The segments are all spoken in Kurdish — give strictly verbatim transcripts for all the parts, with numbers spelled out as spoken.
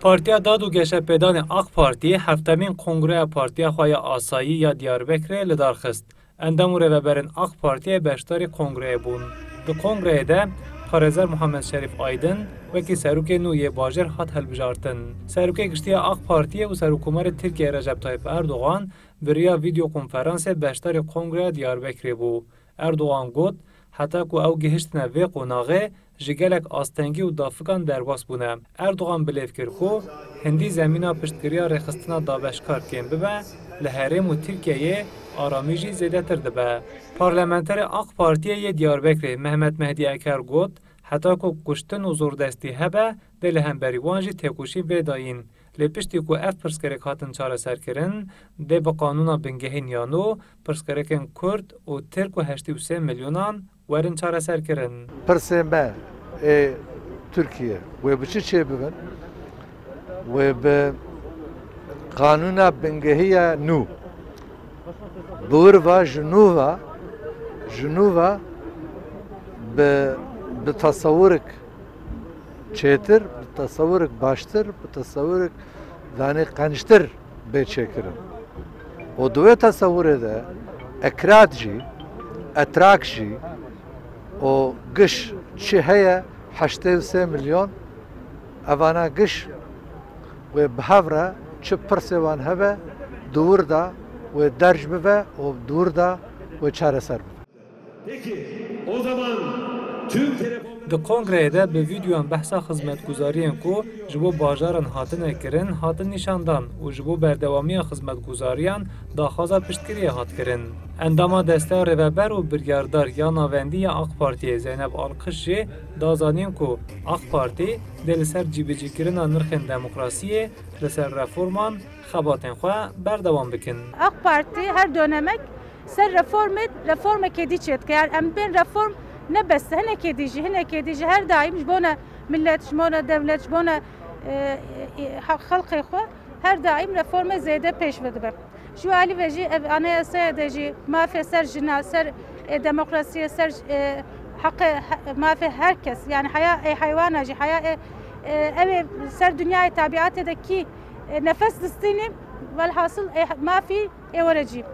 Partiya Dad û Geşepêdanê AK Partiyê heftemîn kongreya partiya xwe ya asayî ya Diyarbekirê li dar xist. Endam û rêveberên AK Partiyê beşdarî kongreyê bûn. Di kongreyê de parêzer Muhammed Şerîf Aydin wekî serokê nû yê bajêr hat hilbijartin. Serokê Giştî ya AK Partiyê û Serokkomarê Tirkiyeyê Recep Tayyip Erdogan bi riya vîdyokonferansê beşdarî kongreya Diyarbekirê bû. Erdogan got, heta ku ew gihiştine vê qonaxê, ji gelek astengî û dafikan derbas bûne. Erdogan bilêv kir ku hindî zemîna piştgiriya rêxistina dabeşkar kêm bibe, li herêm û Tirkiyeyê aramî jî zêdetir dibe. Parlamenterê AK Partiyê yê Diyarbekirê Mehmet Mehdî Eker got, heta ku kuştin û zordestî hebe, dê li hemberî wan jî têkoşîn vê dayîn. Lê piştî ku ev pirsgirêk hatin çareserkirin, dê bi qanûna bingehîn ya nû pirsgirêkên Kurd û Tirk û heştê û sê milyonan werin çareserkirin. Pirsê me ê Tirkiye wê bi çi çêbibin? Wê bi qanûna bingehî ya nû. Bi wir ve ji nû ve, ji nû ve bi, bi tesewurik çêtir, bi tesewurik baştir, bi tesewurik danê qençtir bê çêkirin. Û di wê tesewurê de ekrat jî, etrak jî û giş çi heye heştê û sê milyon, evana giş wê bi hev re çi pirsê wan hebe, di wir de wê derc bibe û di wir de wê çareser bibe. Peki, o zaman tüm telefon Di kongreyê de bi vîdyoyan behsa xizmetguzariyên ku ji bo bajaran hatine kirin, hatin nîşandan û ji bo berdewamiya xizmetguzariyan daxwaza piştgiriyê hat kirin. Endama Desteya Rêveber û Biryardar ya Navendî ya AK Partiyê Zeynep Alkış jî da zanîn ku AK Partî dê li ser cîbicîkirina nirxên demokrasiyê, li ser reforman xebatên xwe berdewam bikin. AK Partî her dönemek ser reformê, reformekê dî çêdike. Yani em bên reform ne bes, hinekê dî jî, hinekê dî jî her daîm ji bona millet, ji bona dewlet, ji bona, e, e, e, xelkê xwe her daîm reformê zêde pêş ve dibe. Ji alî ve jî ev anayasaya de jî mafê ser jina, ser, e, demokrasiyê, ser, e, heqê he-, mafê her kes, yani heya ê heywana jî, heya ê, e, ew ê ser dinyayê tabiatê de kî, e, nefes distînî, velhasil ê mafî ê were cî.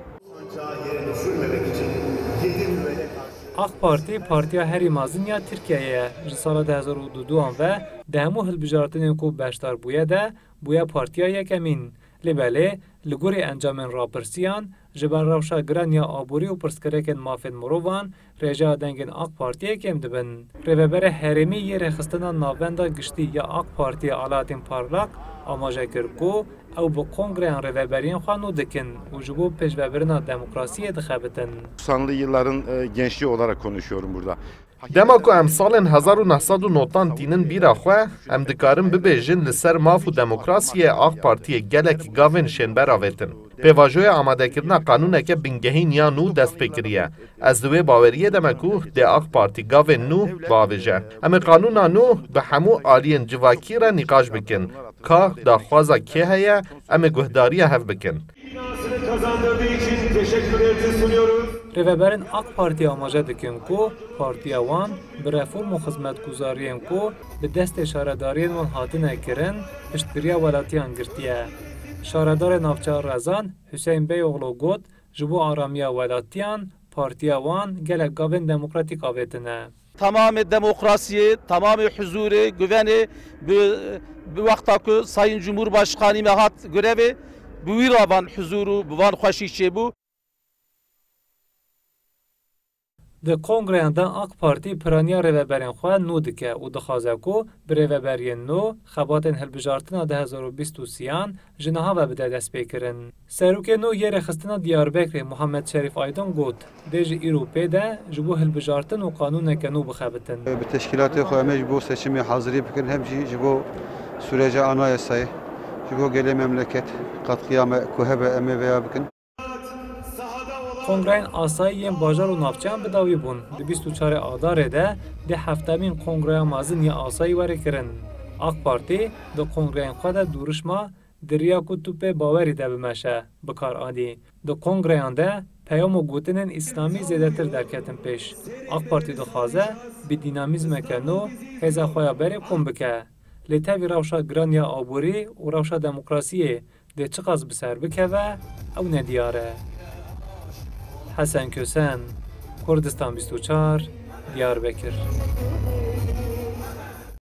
AK Partî partiya herî mezin ya Tirkiyeyê ye. Ji sala du hezar û duduan ve di hemû hilbijartinên ku beşdar bûye de bûye partiya yekemîn. Lê belê, li gorî encamên rapirsiyan, ji ber rewşa giran ya aborî û pirsgirêkên mafên mirovan, rêjeya dengên AK Partiyê kêm dibin. Rêveberê herêmî yê rêxistina navenda giştî ya AK Partiyê Alaaddin Parlak amaje kir ku ew bi kongreyan rêveberiyên xwe nû dikin û ji bo pêşvebirina demokrasiyê dixebitin. Doksanlı yılların, e, gençliği olarak konuşuyorum burada. Dema ku em salên hezar û neh sed û newid tînin bîra xwe, em dikarin bibêjin li ser maf û demokrasiyê AK Partiyê gelek gavên şênber avêtin. Pêvajoya amadekirina qanûneke bingehîn ya nû dest pê kiriye. Ez di wê baweriyê de me ku dê AK Partî gavên nû biavêje. Em ê qanûna nû bi hemû aliyên civakî re nîqaş bikin. Ka daxwaza kê heye, em ê guhdariya hev bikin. Binasını kazandırdığı için teşekkürlerimizi sunuyoruz. Rêveberên AK Partiyê amaje dikin ku partiya wan bi reform û xizmetguzariyên ku bi destê şaredariyên wan hatine kirin, piştgiriya welatiyan girtiye. Şaredarê navçeya Rezan Hüseyin Beyoğlu got, ji bo aramiya welatiyan partiya wan gelek gavên demokratîk avêtine. Tamamê demokrasiyê, tamamê huzûrê, guvenê bi, bi wexta ku Sayın Cumhurbaşkanî me hat grevê, bi wî re van huzûr û bi van xweşî çêbû. Di kongreyan de AK Partî piraniya rêveberên xwe nû dike û dixwaze ku bi rêveberiyên nû xebatên hilbijartina du hezar û bîst û sêyan ji niha ve bide destpêkirin. Serokê nû yê rêxistina Diyarbekirê Muhammed Şerîf Aydin got, dê ji îro pê de ji bo hilbijartin û qanûneke nû bixebitin. Bi teşkîlatê xwe em ê ji bo seçimê hazirî bikin, hem jî ji bo sûreca anayasayê, ji bo gelê memleket qatqiya me ku hebe em ê vêya bikin. Kongreyên asayî yên bajar û navçeyan bi dawî bûn. Di bîst û çarê Adarê de dê heftemîn kongreya mezin ya asayî were kirin. AK Partî di kongreyên xwe de dûrişma di riya ku tu pê bawerî de bimeşe, bi kar anî. Di kongreyan de peyam û gotinên îslamî zêdetir derketin pêş. AK Partî dixwaze bi dînamîzmeke nû hêza xwe ya berê kom bike. Lê tevî rewşa giran ya aborî û rewşa demokrasiyê dê çiqas bi ser bikeve, ew nediyar e. Hesen Kösen, Kurdistan bîst û çar, Diyarbekir.